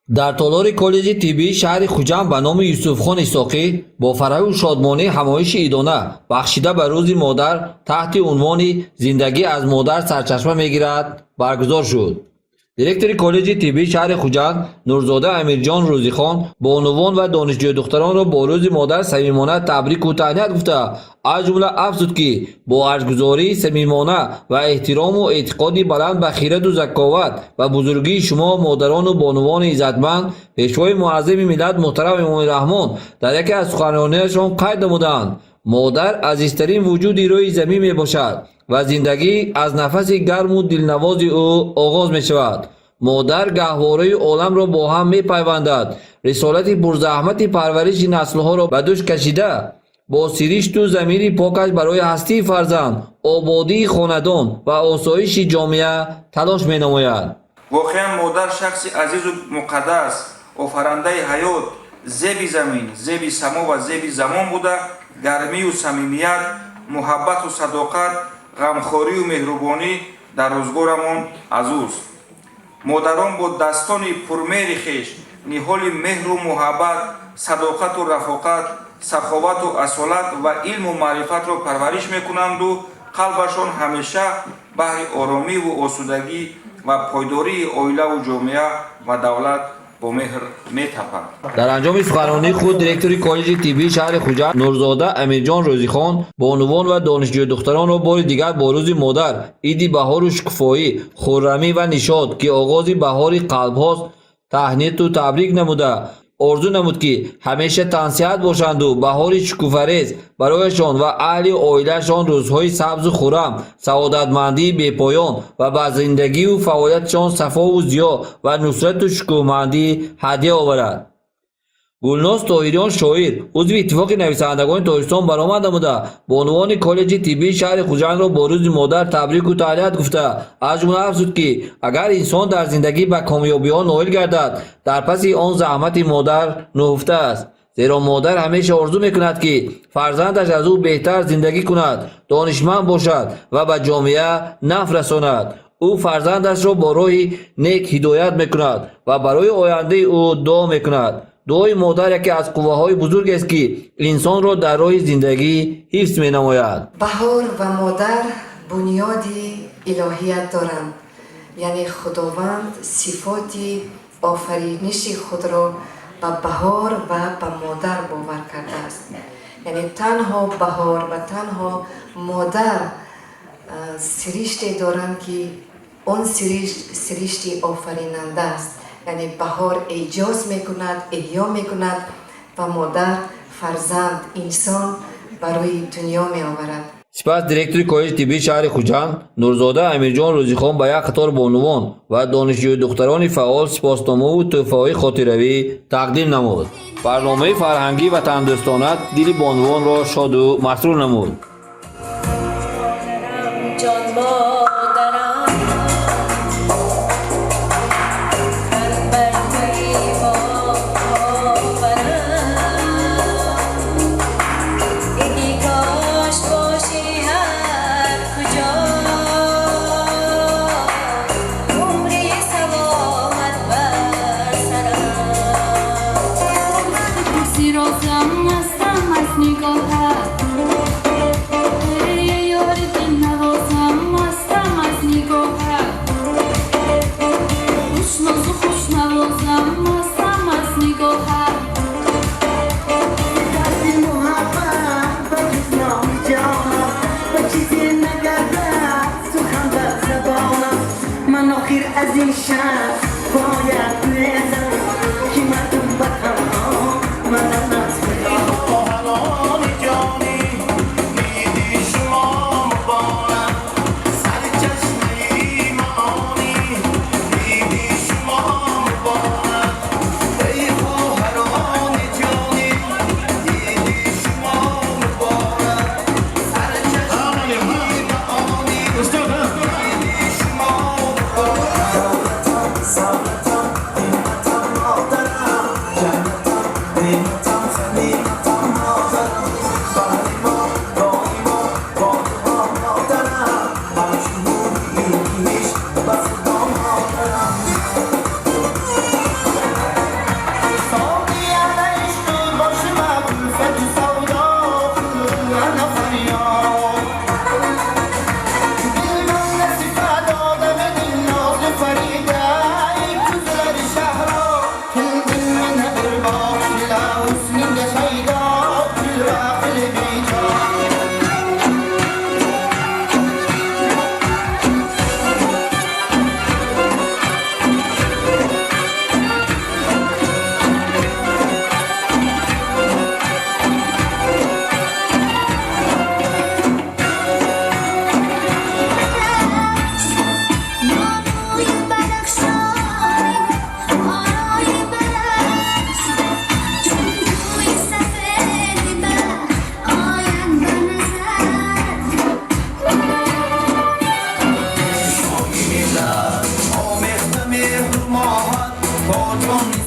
Дар толори коллеҷи тиббии шаҳри Хуҷанд ба номи Юсуфхон Исоқӣ бо фараҳу шодмонӣ ҳамоиши идона, бахшида ба Рӯзи модар, таҳти унвони «Зиндагӣ аз модар сарчашма мегирад» баргузор шуд. Директори коллеҷи тиббии шаҳри Хуҷанд Нурзода Амирҷон Рӯзихон бонувон ва донишҷӯдухтаронро бо Рӯзи модар самимона табрику таҳният гуфта, аз ҷумла афзуд, ки бо арҷгузории самимона ва эҳтирому эътиқоди баланд ба хираду заковат ва бузургии шумо, модарону бонувони иззатманд, Пешвои муаззами миллат муҳтарам Эмомалӣ Раҳмон дар яке аз суханрониашон қайд намуданд: модар азизтарин вуҷуди рӯи замин мебошад ва зиндагӣ аз нафаси гарму дилнавози ӯ оғоз мешавад. Модар гаҳвораи оламро бо ҳам мепайвандад, рисолати пурзаҳмати парвариши наслҳоро ба дӯш кашида, бо сиришту замири покаш барои ҳастии фарзанд, ободии хонадон ва осоиши ҷомеа талош менамояд. Воқеан, модар шахси азизу муқаддас, офарандаи ҳаёт, зеби замин, зеби само ва зеби замон буда, гармию самимият, муҳаббату садоқат, ғамхорию меҳрубонӣ дар рӯзгорамон аз ӯст. Модарон бо дастони пурмеҳри хеш ниҳоли меҳру муҳаббат, садоқату рафоқат, саховату асолат ва илму маърифатро парвариш мекунанду қалбашон ҳамеша баҳри оромиву осудагӣ ва пойдории оилаву ҷомеа ва давлат бо меҳр метапад. Дар анҷоми суханронии худ директори коллеҷи тиббии шаҳри Хуҷанд Нурзода Амирҷон Рӯзихон бонувон ва донишҷӯдухтаронро бори дигар бо Рӯзи модар, иди баҳору шукуфоӣ, хуррамӣ ва нишот, ки оғози баҳори қалбҳост, таҳнияту табрик намуда, орзу намуд, ки ҳамеша тансиҳат бошанду баҳори шукуфарез барояшон ва аҳли оилаашон рӯзҳои сабзу хуррам, саодатмандии бепоён ва ба зиндагию фаъолияташон сафову зиё ва нусрату шукӯҳмандӣ ҳадя оварад. Гулноз Тоҳириён, шоир, узви Иттифоқи нависандагони Тоҷикистон, баромад намуда, бонувони коллеҷи тиббии шаҳри Хуҷандро бо Рӯзи модар табрику таҳният гуфта, аз ҷумла афзуд, ки агар инсон дар зиндагӣ ба комёбиҳо ноил гардад, дар паси он заҳмати модар нуҳуфта аст, зеро модар ҳамеша орзу мекунад, ки фарзандаш аз ӯ беҳтар зиндагӣ кунад, донишманд бошад ва ба ҷомеа нафъ расонад. Ӯ фарзандашро бо роҳи нек ҳидоят мекунад ва барои ояндаи ӯ дуо мекунад. Дуои модар яке аз қувваҳои бузургест, ки инсонро дар роҳи зиндагӣ ҳифз менамояд. Баҳор ва модар бунёди илоҳият доранд, яъне Худованд сифоти офариниши худро ба баҳор ва ба модар бовар кардааст, яъне танҳо баҳор ва танҳо модар сириште доранд, ки он сиришт сиришти офаринанда аст, яъне баҳор эҷоз мекунад, эҳё мекунад ва модар фарзанд, инсон барои дунё меоварад. Сипас директори коллеҷи тиббии шаҳри Хуҷанд Нурзода Амирҷон Рӯзихон ба як қатор бонувон ва донишҷӯи духтарони фаъол сипосномаву тӯҳфаҳои хотиравӣ тақдим намуд. Барномаи фарҳангӣ ва ватандӯстона дили бонувонро шоду масрур намуд. Ҷон модарам, тан бар туи боварам, эй кош бошӣ ҳар куҷо, умри саломат бар сарам. Сирозам, мастам аз нигоҳат, эй ёри дилнавозам, мастам. Ҷони.